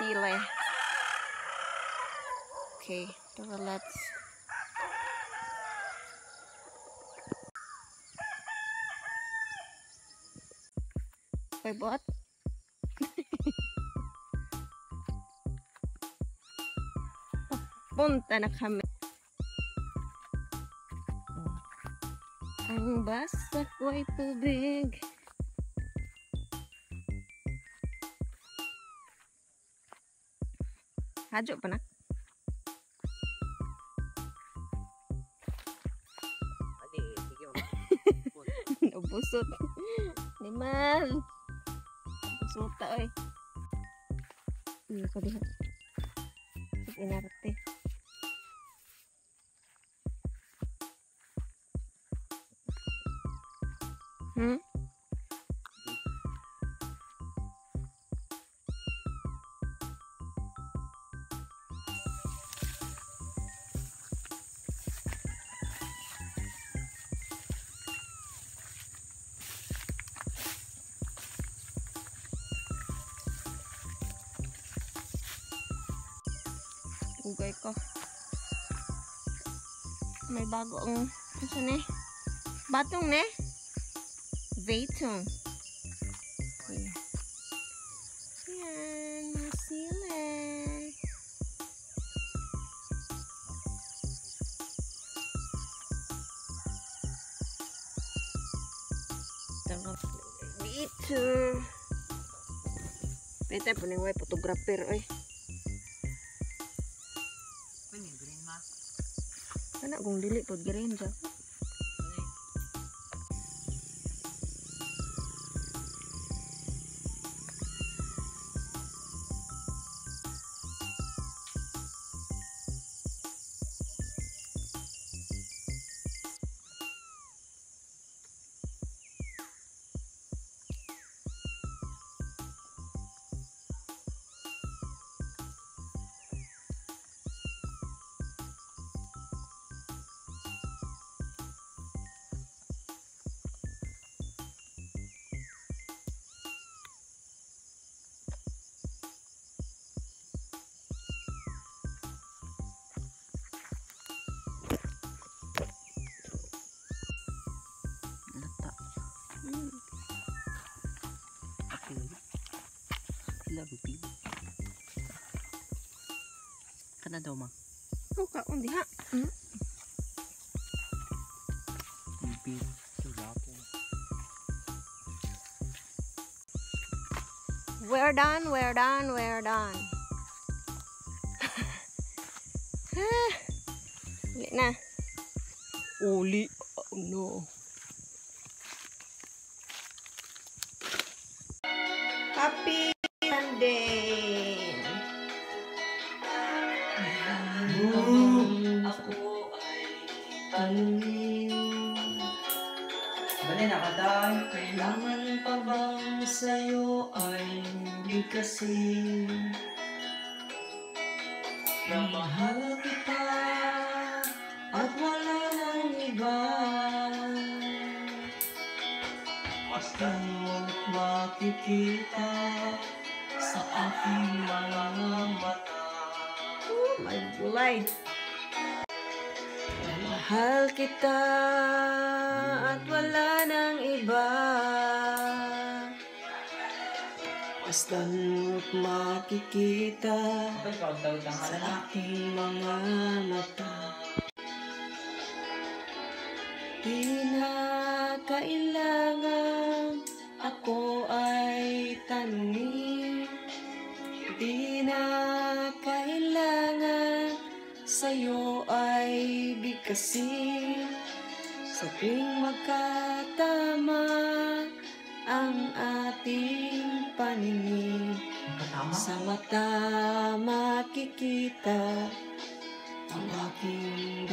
Sili. Okay, tara, let's. Wait, what? Punta na kami. Ang basa ko'y tubig. Hadyo pa na. Nabusot. Nimal. Busuta oy. Iyo ko diha. Inarte. Ugay ko. May bago ang ano ne? Batong ne? Zaytun. Yan, mga sili. Dito. Pwede po nang way photographer oy. Kana kung dili pod green ja. Kana daw ma. Oh, kaon diha. We're done, we're done, we're done. Uli na. Uli. Oh no. Happy Sunday. Ako ay tanungin. Bali na katay. Kailangan pa bang sa'yo ay bigkasin na mahal kita at wala nang iba? Masdan mo't makikita sa aking mga mata. Oh, may gulay. Mahal kita at wala nang iba. Masdan mo't makikita sa aking mga mata. Di na kailangan ako ay tanungin. Di na kailangan sa'yo ay bigkasin. Sa tuwing magkatama ang ating paningin, sa mata makikita ang aking